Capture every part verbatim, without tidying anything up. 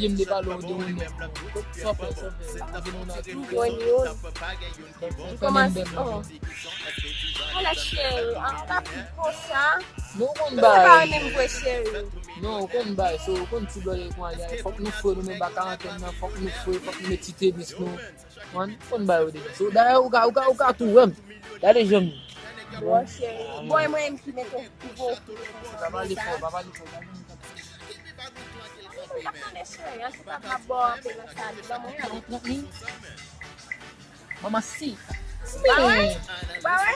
Jem de pale w de yon nèg. Sa fè, sa fè. Sa fè nou la tou. Yon youn. Li kòmanse, oh. Ala cheri, an pa pi konsa. Non, ou konn bay. Sa pa menm vre, cheri. Non, ou konn bay. So, ou konn ti bòy e kwen a, fòk nou fre nou menm ba karantèn nan, fòk nou fre, fòk nou met ti tenis nou. Ou konn bay yo deja. So, dayè, ou ka, ou ka, ou ka tou wè m. Gade jan m. Bon, cheri. Bon, e mwen menm ki mete w pi vo. Pa pale fò, pa pale fò. Mwen pa tande cheri, an tou ka m ap ba w anpil nan sali, ban mwen yon. Manman si. Ba wè? Ba wè?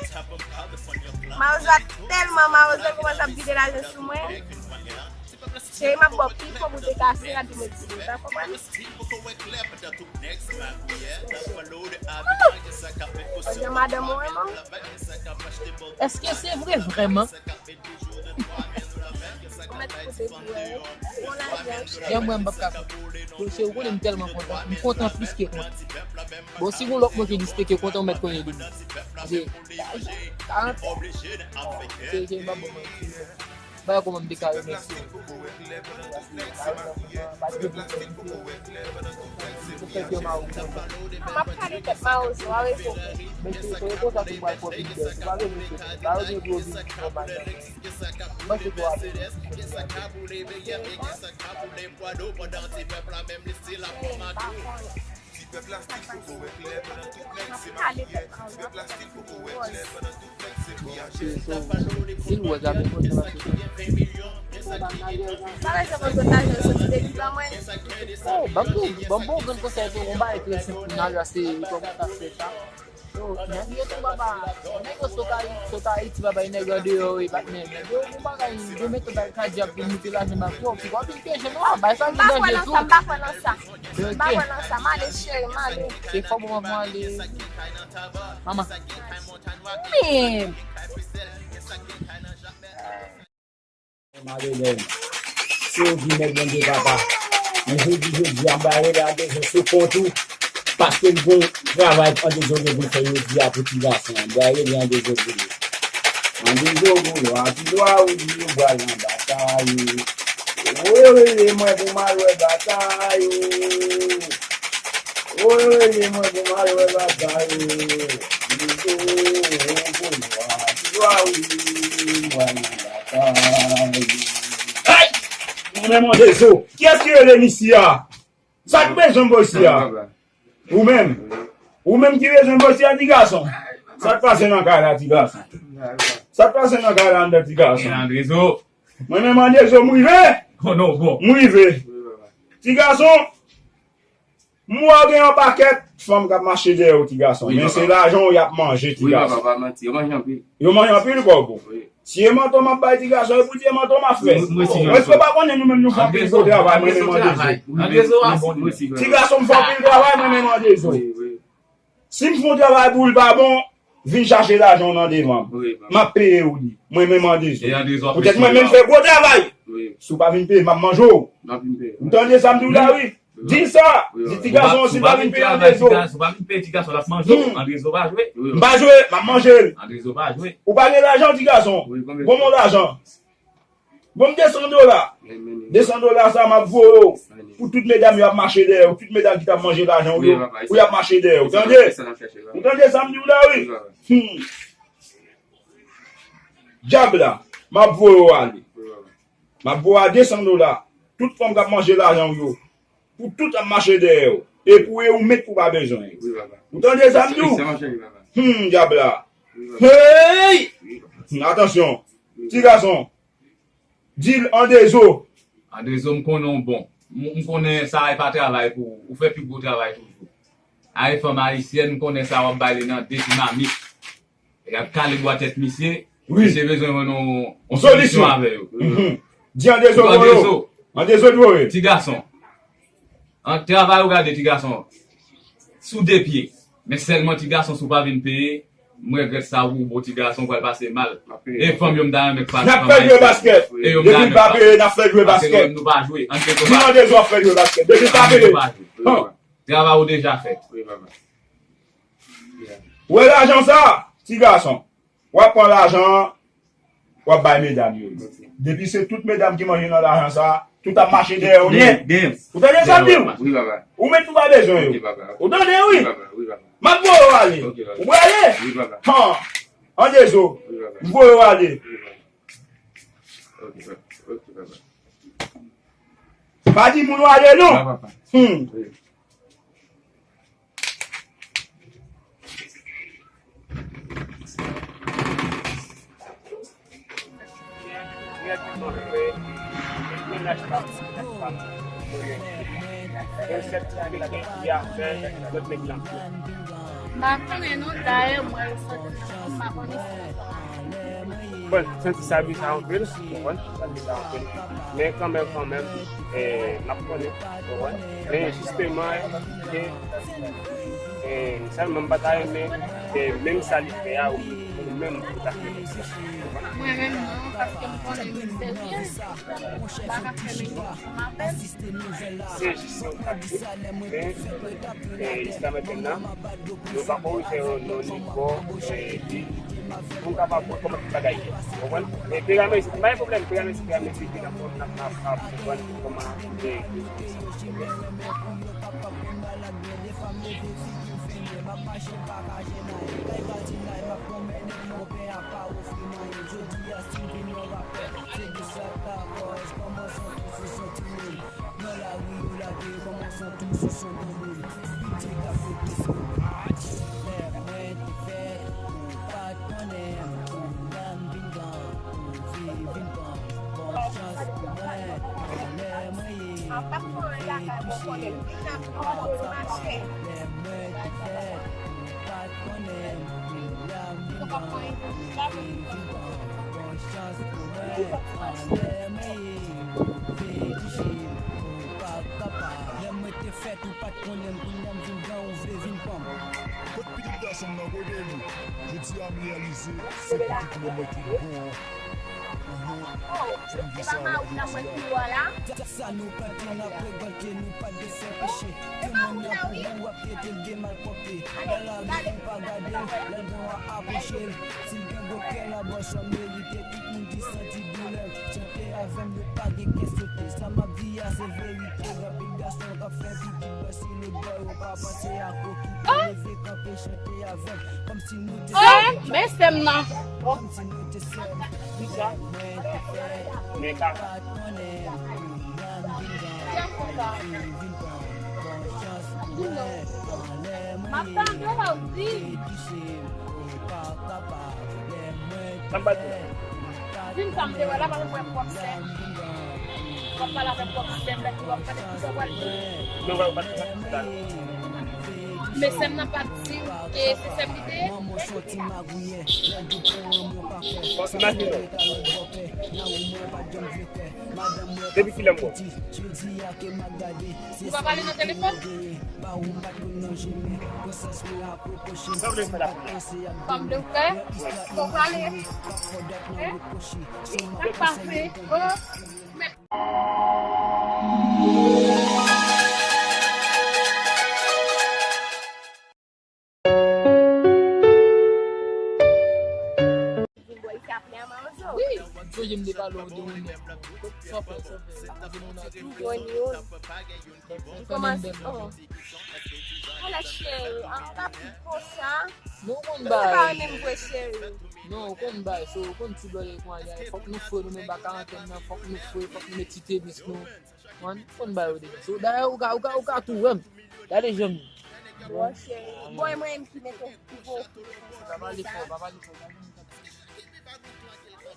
Mawozo a tèlman mawozo, l kòmanse ap vide lajan sou mwen. Cheri, m ap ba w pi fò pou w te kase, epi mwen di, ou pa konprann? Ou jan madanm ou renmen w? Èske se vre vrèman? Ou mèt koute pou wè. Bon lajan. Jan mwen m p ap ka. Bon, se ou konnen m tèlman kontan. M kontan plis ke kontan. Bon, si gon lòt mo ki li se te ke kontan, ou mèt konnen li. Se karant. Se, se m p ap bon mwen. Bagay kòman m te ka remèsye. M ap pale tèt mawozo, a repo. Mesye, se konsa ke m pral pran vin bèl. Se pa vre, mesye. Pa vre, gwo vin nòmal nan. Mwen se gwo ap. Ti pèp la stil poko wè klè pandan tout nèg se makiye. Ti pèp la stil poko wè klè pandan tout nèg se makiye. Si l wè zafè konsa, m ap chèche. Sa vle di konsa lajan soti depi ban mwen. Oh, ban m bon, ban m bon grenn konsèy tou, yon bagay trè senp pou n al achte, kòman sa fè sa? Yo, nèg yo tou baba, nèg yo sot Ayi-, sot Ayiti baba, e nèg yo deyò, e pa t menm. Yo, yon bagay, yo mete bal kadyap pou moute lajan ba kò, pou w ap vin peye non, bay sa vin danje tou. M pa kwè nan sa, m pa kwè nan sa, m pa kwè nan sa, m ale cheri, m ale. Se fò bon, m ale. Manman. Men. Malelèz. Se yo ki nèg Bondye papa. Men jodi, jodi a, m bay rele Andezo sou kont ou. Paske l gon travay Andezo gen pou l fè jodi a pou ti gason an. M bay rele Andezo pou li. Andezo, pou lwa, ti lwa, ou di ou pral nan batay. Ou rele mwen pou m al wè batay. Ou rele mwen pou m al wè batay. Andezo, pou lwa, ti lwa, ou di ou pral nan batay. Ay! Mwen menm Andezo. Kiyès ki rele m isi a? Sa k bezwen m bò isi a? Ou menm? Ou menm ki bezwen m bò isi a, ti gason? Sa k pase nan kay la, ti gason? Sa k pase nan kay la, anndan, ti gason? Mwen menm Andezo, m rive. M rive. Ti gason, m wè w gen yon pakèt fanm k ap mache dèyè w, ti gason. Men se lajan w y ap manje, ti gason. Yo manje anpil kòb ou. Si e manto m ap bay ti gason, e pou ti e manto m ap fè. Èske w pa konnen nou menm nou fè anpil gwo travay, mwen menm Andezo? Ti gason, m fè anpil travay, mwen menm Andezo. Si m fè yon travay pou l pa bon, vin chache lajan w nan devan m. M ap peye w li. Mwen menm Andezo. Poutèt mwen menm fè gwo travay. Si w pa vin peye m, m ap manje w. Ou tande sa m di w la, wi? Di l sa. Di ti gason, si l pa vin peye Andezo. Si w pa vin peye ti gason, l ap manje w. Andezo pa jwe. M pa jwe, m ap manje l. Andezo pa jwe. Ou pa gen lajan, ti gason? Bon, bon lajan. Bon, m de san dola. De san dola sa, m ap voye w pou tout medam yo ap mache dèyè w, tout medam ki t ap manje lajan w yo, pou y ap mache dèyè w. Tande? Ou tande sa m di w la, wi? Hmm. Dyab la, m ap voye w ale. M ap voye w a de san dola. Tout fanm k ap manje lajan w yo, pou tout ap mache dèyè w. E pou e ou menm pou pa bezwen yo. Ou tande sa m di w? Hmm, dyab la. Hey! Atansyon. Ti gason. Di l Andezo. Andezo, m konnen w bon. M, m konnen sa e pa travay pou ou. Ou fè pi gwo travay toujou. A e fanm ayisyèn, m konnen sa w ap bay li nan de ti mamit. Y ap kale bwa tèt misye. Misye bezwen jwenn yon, yon solisyon avè yo. Di Andezo voye w. Andezo voye. Ti gason. An travay ou gade ti gason. Sou de pye. Men sèlman ti gason si w pa vin peye, m regrèt sa pou ou, bon ti gason pral pase mal. E fanm yo m ta renmen k pase fanm ayisyèn. N ap fè l jwe baskèt. Depi l pa peye, n ap fè l jwe baskèt. Di Andezo ap fè l jwe baskèt. Depi l pa peye. Travay ou deja fèt. Wè lajan sa, ti gason. W ap pran lajan an, w ap bay medam yo. Depi se tout medam ki manje nan lajan sa, Tout ap mache dèyè w nèt. Ou tande sa m di w? Wi, papa. Ou menm tou pa bezwen yo. Ok, papa. Ou tande, wi? Wi, papa. Wi, papa. M ap voye w ale. Ok, papa. Ou prale? Wi, papa. Han. An dezo. Wi, papa. M voye w ale. Wi, papa. Ok, papa. Ok, papa. Pa di moun w ale, non. Wi, papa. Hmm. Wi. M pa konnen non, dayè mwen resòti nan fanm, m pa konnen si se Bon, santi sa bizarre anpil, ou konprann? Sa bizarre anpil. Men kanmenm, kanmenm, eh, n ap konnen, ou konprann? Men jisteman, eh, eh, sèlman m pa ta renmen, eh, menm sa li fè a, ou, ou menm, ou ta fè menm sa. Ou konprann? Mwen menm non, paske m konnen li serye. M pa ka fè menm jan avè l. Se jis yon kalkil, men, eh, jiska mentnan, nou pa korije yo nan nivo, eh, li, pou n kapab wè kòman tout bagay ye. Ou konprann? Men peryamezi, pa gen pwoblèm, peryamezi, peryamezi, ki nan fòm, n ap, n ap, n ap konprann kòman, eh, Lè mwen te fèt, ou pa t konnen m, kounye a m vin gran, ou vle vin pran m. Kot pitit gason m nan, kote li? Jodi a m reyalize se pitit mwen mwen ki bon. Sa nou pa t nan regòlte, nou pa t fè peche. Ke moun nan pou ou ap trete l de malpwòpte. Nan lari ou pa gade l, lè l bon a apwoche l. Si l gen gwo kè, l a bò sa w merite. Tout moun ki santi doulè, chante avè m, nou pa gen kè sote. Sa m ap di a se verite, gen anpil gason k ap fè pitit bò si lòt bò yo pa panse a koki. Leve kanpe chante avè m, kòmsi nou te. Men sè m nan. Kòmsi nou te sè. Men ka. M ap tande w di. Sa m pa di w? Di m sa m te wè la, pa m wè pwòp sè. W ap pale avèk pwòp sè m, lè w ap gade ki sa w pral di. Non, w pa di sa. Men sè m nan pa t di w ke se sè m li te ye? Bon, imajine w. Depi kilè m wè w? Ou pa pale nan telefòn? Sa w vle fè la? Sa w vle fè? Fò w pale. Hein? Sa k pase? Oh, mèt. Vin bò isi ap lè a mawozo. Wi, Jojo m te pale w de ou menm. Sa w fè, sa w fè? Ou vin ou la tou. Ou konnen, oh. Ou kòmanse, oh. Ala cheri, an pa pi konsa. Non, ou konn bay. Ou pa renmen m vre, cheri. Non, ou konn bay, so, ou konn ti bò de konnya. Fòk nou fre, nou menm ba karantèn nan, fòk nou fre, fòk nou met ti tenis nou. Ou konn bay yo deja. So, dayè, ou ka, ou ka, ou ka tou wè m. Gade jan m ye. Bon, cheri. Bon, e mwen menm ki mete w pi vo. Pa pale fò, pa pale fò.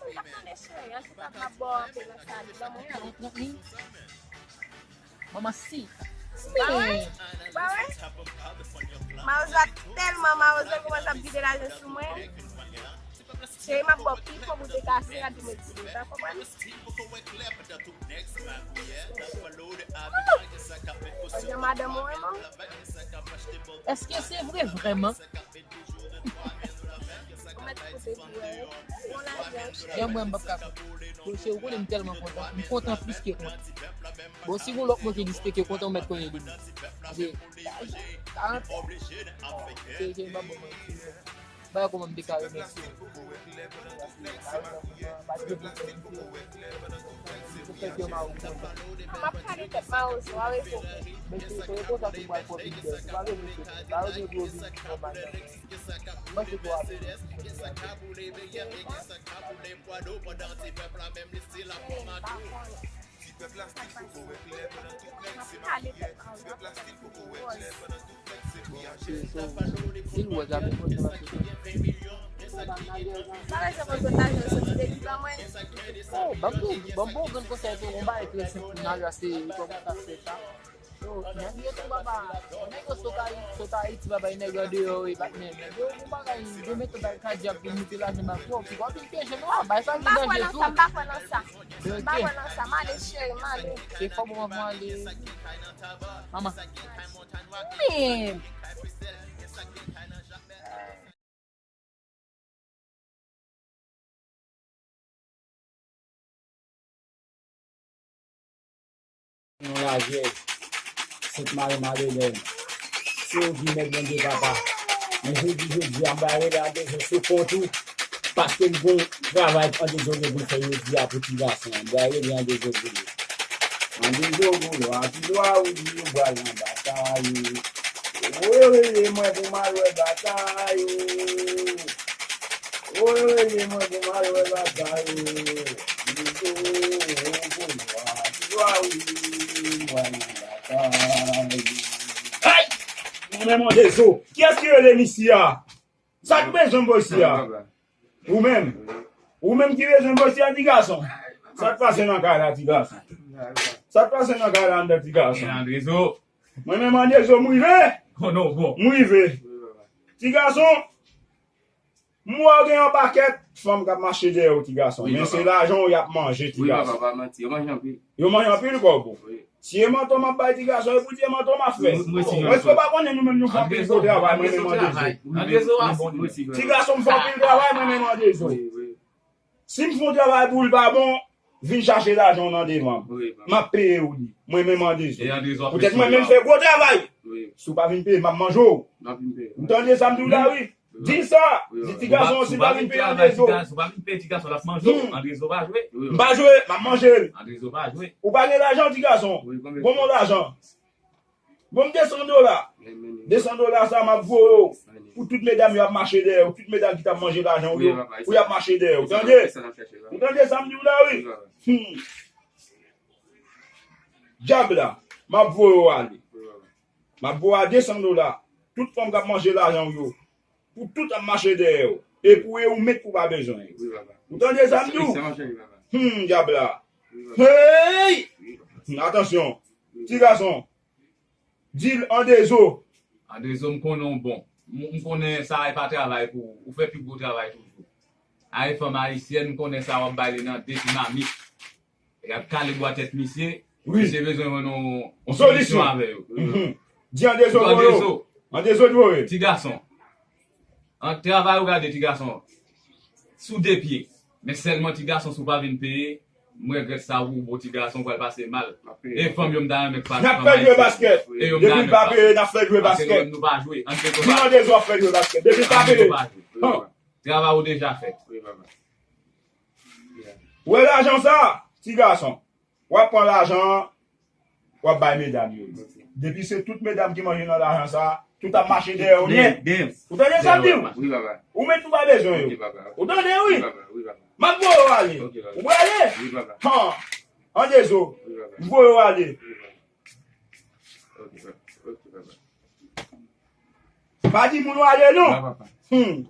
Mwen pa tande cheri, an tou ka m ap ba w anpil nan sa li ban mwen an. Trant, trant mil? Manman si. Pa wè? Pa wè? Mawozo a tèlman mawozo, l kòmanse ap vide lajan sou mwen. Cheri, m ap ba w pi fò pou w te kase rad pou mwen di, ou pa konprann? Jan madanm ou renmen w. Èske se vre vrèman? Ou mèt koute pou wè. Bon lajan. Jan mwen, m p ap ka fè. Bon, cheri, ou konnen m tèlman kontan. M kontan plis ke kontan. Bon, si gon lòt mo ki egziste ke kontan, ou mèt konnen li. Se karant. Se, se, m p ap ba w manti. Bagay kòman m te ka remèsye w. M ap kale tèt mawozo, a repo. Mesye, se repo sa pou pral pran vin dèyè. Ou pa vle mesye, pa vle pou yo vin pran bagay. Mwen se pou ap vin. Ti pèp la stil poko wè klè pandan tout nèg se makouyè. Ti pèp la stil poko wè klè pandan tout nèg se piyajè. Sa pa jodi pou mande a ki gen ven milyon. Men sa ki gen trant milyon. Pa bezwen mande lajan soti depi ban mwen. Oh, ban m bon, ban m bon grenn konsèy tou, yon bagay trè senp pou n al achte, kòman sa fè sa? Yo, nèg yo tou papa, nèg yo sot Ayi-, sot Ayiti papa, e nèg andeyò e patnè nèg yo, yon bagay, yo mete bal kadyap pou moute lajan bak yo, pou w ap vin peye jèn ou a, bay sa ki danje tou. M pa kwè nan sa, m pa kwè nan sa. M pa kwè nan sa, m ale cheri, m ale. E fò bon mwen ale. Manman. Men. Yon lajè, Sent Mari Madelèn. Se ou ki mèt Bondye papa. Men jodi, jodi a, m bay rele Andezo sou kont ou. Paske m gon travay Andezo gen pou l fè jodi a pou ti gason an. M bay rele Andezo pou li. Andezo Golo a ti lwa ou di yo pral nan batay. Woy, rele mwen pou m al wè batay. Woy, rele mwen pou m al wè batay. Andezo Golo a ti lwa ou di yo pral nan batay. Ay! Mwen menm Andezo. Kiyès ki rele misye a? Sa k bezwen voye a? Ou menm? Ou menm ki bezwen voye a, ti gason? Sa k pase nan kay la, ti gason? Sa k pase nan kay la, anndan, ti gason? Mwen menm Andezo, m rive. M rive. Ti gason, m wè w gen yon pakèt fanm k ap mache dèyè w, ti gason. Men se lajan w y ap manje, ti gason. Yo manje anpil kòb ou. Si e manto m ap bay ti gason, e pou ti e manto m ap fè. Èske w pa konnen nou menm nou fè anpil gwo travay, mwen menm Andezo? Ti gason m fè anpil travay, mwen menm Andezo. Si m fè yon travay pou l pa bon, vin chache lajan w nan devan m. M ap peye w li, mwen menm Andezo. Poutèt mwen menm fè gwo travay. Si w pa vin peye m, m ap manje w. Ou tande sa m di w la, wi? Di sa, di ti gason si l pa vin peye Andezo. Si w pa vin peye ti gason, l ap manje w. Andezo pa jwe. M pa jwe, m ap manje l. Andezo pa jwe. Ou pa gen lajan, ti gason? Bon, bon lajan. Bon, m de san dola. De san dola sa, m ap voye w pou tout medam yo ap mache dèyè w, tout medam ki t ap manje lajan w yo, pou y ap mache dèyè w. Ou tande? Ou tande sa m di w la, wi? Hmm. Dyab la, m ap voye w ale. M ap voye a de san dola. Tout fanm k ap manje lajan w yo, pou tout ap mache dèyè w. E pou e ou menm pou pa bezwen. Ou tande sa m di w? Hmm, dyab la. Hey! Atansyon. Ti gason. Di l Andezo. Andezo, m konnen w bon. M, m konnen sa a e pa travay pou ou. Ou fè pi gwo travay toujou. A e fanm ayisyèn, m konnen sa w ap bay li nan de ti mamit. Y ap kale bwa tèt misye. Misye bezwen jwenn yon, yon solisyon avè yo. Di Andezo voye w. Andezo voye. Ti gason. An travay ou gade ti gason. Sou de pye. Men sèlman ti gason si w pa vin peye, m regrèt sa pou ou, bon ti gason, ou pral pase mal. E fanm yo m ta renmen k pase fanm ayisyèn. N ap fè jwe baskèt. Depi l pa peye, n ap fè jwe baskèt. Di Andezo ap fè jwe baskèt. Depi l pa peye. Travay ou deja fèt. Ou wè lajan sa, ti gason. W ap pran lajan an, w ap bay medam yo. Depi se tout medam ki manje nan lajan sa, tout ap mache dèyè w nèt. Ou tande sa m di w? Ou menm ou pa bezwen yo. Ou tande, wi? M ap voye w ale. Ou prale? Andezo, m voye w ale. Pa di moun w ale non. Hmm.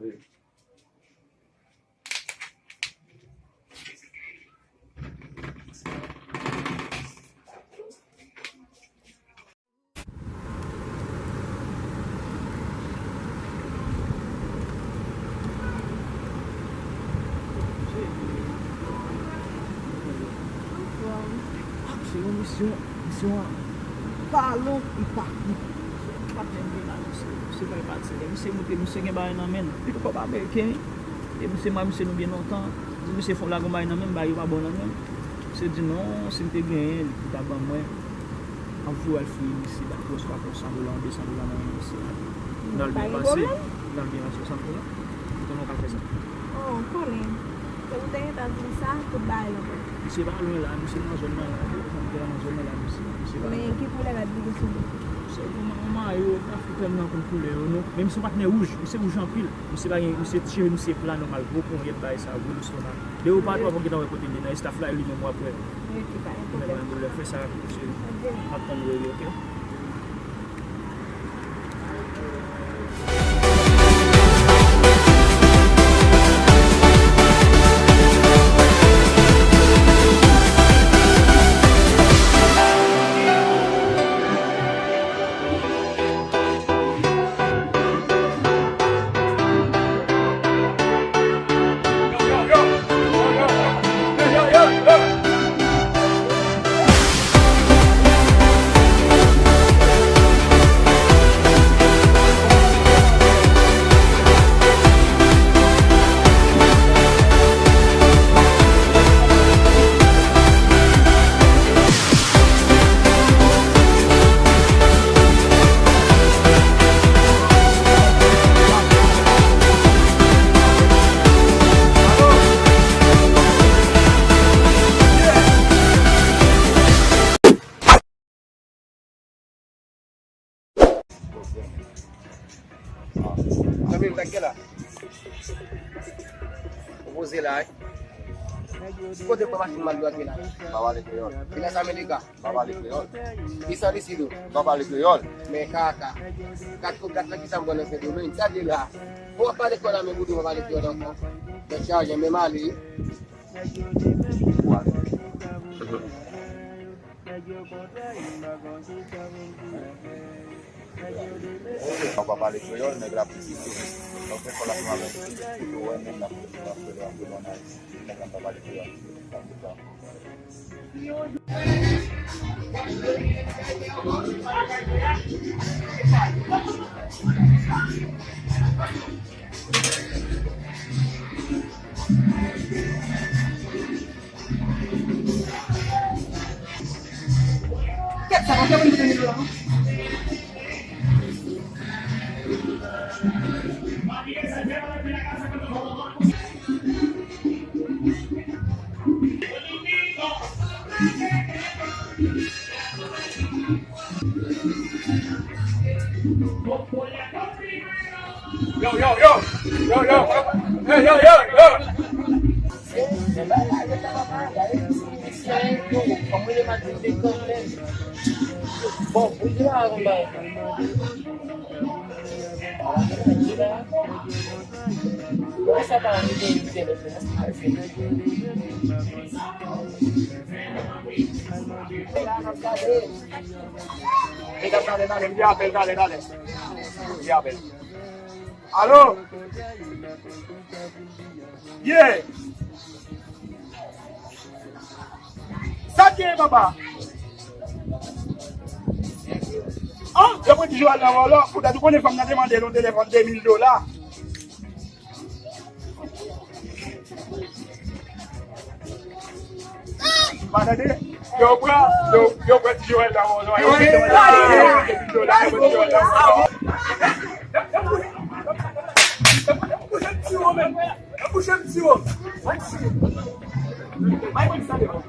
Se yon misyon, misyon an pa long, li pa kout. Patnè m gen la, misye, misye bay pati. Lè misye moute, misye gen bagay nan men l. Pil kòb ameriken, wi. E misye, mwen, misye, nou byen lontan. Di misye fè yon lagon bagay nan men m, bagay yo pa bon nan men m. Misye di non, si m te genyen, li ta ban mwen. M ap voye al fouye misye, bat pwès pa pwès, san dola, de san dola nan men misye. N al byen pase, n al byen pase, san dola. Kòman w ka fè sa? Oh, konnen. Se ou te gentan di m sa, tout bagay lan pè. Misye pa lwen la, misye nan zòn nan la, wi. Misye nan zòn nan la, misye. Misye pa lwen. Men ki koulè rad li gen sou li? Se yon ma-, yon mayo, Afriken nan konn koulè yo, non. Men misye yon patnè wouj, misye wouj anpil. Misye pa gen, misye cheve misye pla nòmal, gwo ponyèt bagay sa, gwo listoma. Depi w pa twò, w ap gentan wè kote l ye nan estaf la, e li menm w ap wè. Ok, pa gen pwoblèm. Fè sa, misye. Ok. M ap tann rele, ok? Zanmi m, nèg gen la. Ou poze la, wi. Kote pou machin mal dwat la? Pa pale kreyòl. Pilas Amerika. Pa pale kreyòl. Isan disi tou. Pa pale kreyòl. Men kaka. Gad pou gad la ki sa m pran nan fè demen. Sa di la. Ou ap pale kreyòl la, men boudou pa pale kreyòl ankò. Tèt chaje, men m ale. Ou pa pale kreyòl, nèg la plis itou. Donk, fè kòl ansanm avèk li. Ou wè, nèg la plis itou, nèg la pa pale kreyòl. Kèt sa, pa fè moun mete nimewo a non. Yo, yo, yo! Yo, yo! Hey, yo, yo, yo! Bon, Alo? Yeah! Sa k genyen, papa? An, yo pran Ti Joel nan vòlò, poutèt ou konnen fanm nan te mande l yon telefòn de mil dola. Pa tande? Yo pran, yo, yo pran Ti Joel nan vòlò, yo mete mande l de mil dola, yo pran Ti Joel nan vòlò. Bouche m ti wo. Bay mwen sa devan.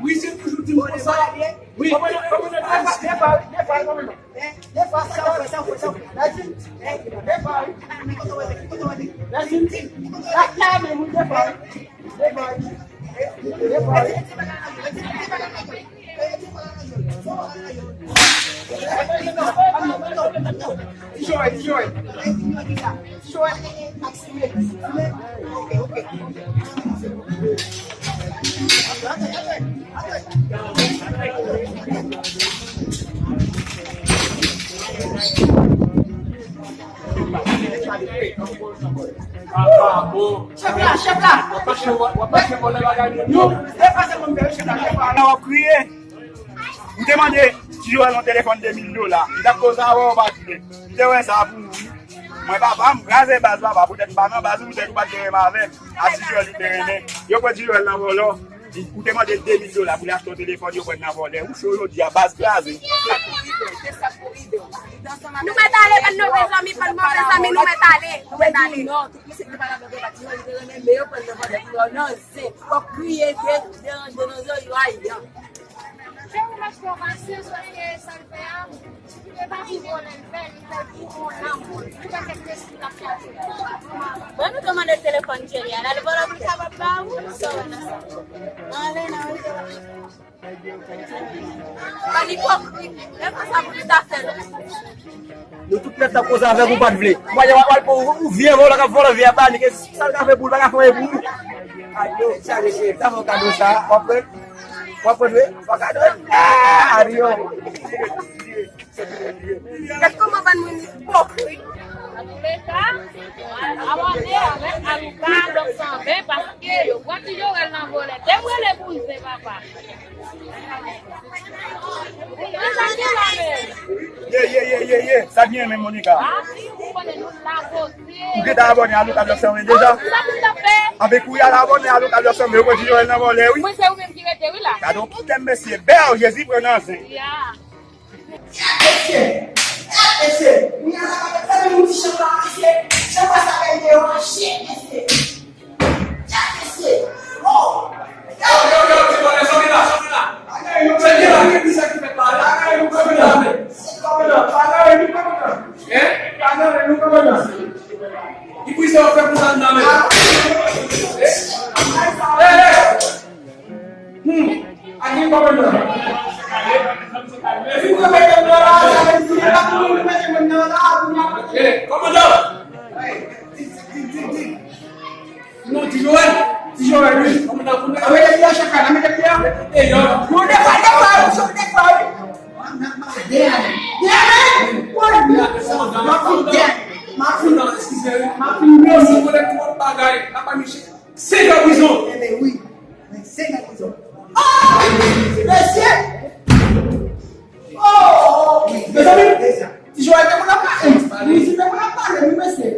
Wi, se toujou di m konsa. Wi. Defa, defa, defa, defa, sa w fè, sa w fè, sa w fè. Lazim, defa, wi. Lazim, la, la, men, wi, defa, wi. Chèf la, chèf la! W ap mache vòlè bagay moun yo. Lè pase moun fè chèf la, lè pa la w ap kriye. M te mande Ti Joel yon telefòn de mil dola. M t ap koze avè w, ou pa t vle. M te wè sa pou ou wi. Mwen papa m, kraze baz papa, poutèt m pa nan baz ou, poutèt ou pa t vle renmen avè m. A Ti Joel ou te renmen. Yo pran Ti Joel nan vòlò. Ou te mande l de mil dola pou l achte yon telefòn, yo pran nan vòlè. Ou cho jodi a, baz kraze. Nou mèt ale, pa n move zanmi, pa n move zanmi, nou mèt ale, nou mèt ale. Tout misye ki te pale avèk yo, pa ti yo, yo te renmen, men yo pran nan vòlè pou yo nan zen. W ap kriye, de, deranje nan zòrèy yo, ayi. Cheri, m ap fè w pasyans, paske sa l fè a, se pa pou vòlè l fè, li fè l pou yon lanmou, pou pakèt mesye l ap chache. Bon, nou te mande telefòn Jerry a, l al vòlè pou l kapab ba ou, sa w wè nan sa? Ann ale, n a wè. Bann ipokrit, e konsa pou nou ta fè l. Nou tout nèt ap koze avèk ou, pa t vle. Ou pa gen wap al pou ou vye vòlè k ap vòlè vye a bani ke sa l ka fè pou l pa ka fè pou ou. Ayo, sa mesye, sa fè kado sa, w ap pran, w ap pran vre, w ap kado. Ah, ayo. Gad kòman bann moun ipokrit. Antouleka, abòne avèk Alouka Blòk san ven paske yo pran ti Jorèl nan vòlè. Te m rele pou l se papa. Ye, ye, ye, ye, ye. Sa k gen menm, Monica? Ou gentan abòne a Lucas Jackson deja? Anben kounye a l abòne a Lucas Jackson, yo pran ti Jorèl nan vòlè, wi. Mwen, se ou menm ki rete, wi, la. Gade yon pwoblèm, mesye. Bèl, Jezi pran nan zen. Mesye, mesye, kounye a la, gade, fè menm yon ti chan la, mesye. Chan pa sa, gade, yo mache, mesye. Mesye! Oh! Yo, yo, yo, ti bòlè, sòti la, sòti la. Sòti la, ki sa ki fèt la? Bagay nou kòmandan. Kòmandan, bagay nou kòmandan. Hein? Bagay nou kòmandan. Ki pou sa w fè pou sa nan men? Hey, hey! Hmm. Aki kòmandan. Epi kòmandan la, sa vle di, e pa pou nou mete moun nan la, pou nou. Hey, kòmandan! Hey, di, di, di, di, di. Non, ti Joel. Ti Joel, wi. Kòmandan, pou nou. A, mete pye a, chaka, mete pye a. E yo. Yo, defa, defa, yo, defa, wi. M ap, m ap, m ap, dèyè, dèyè, wi. M ap fin dèyè. M ap fin, eskize, wi. M ap fin, mèsi. Mwen, mwen, twòp bagay. N ap pa miche. Senk an prizon. Enben, wi. Men senk an prizon. Oh! Mesye! Oh! Mezanmi, ti Joel te konn ap pale. Ti Joel te konn ap pale, wi, mesye.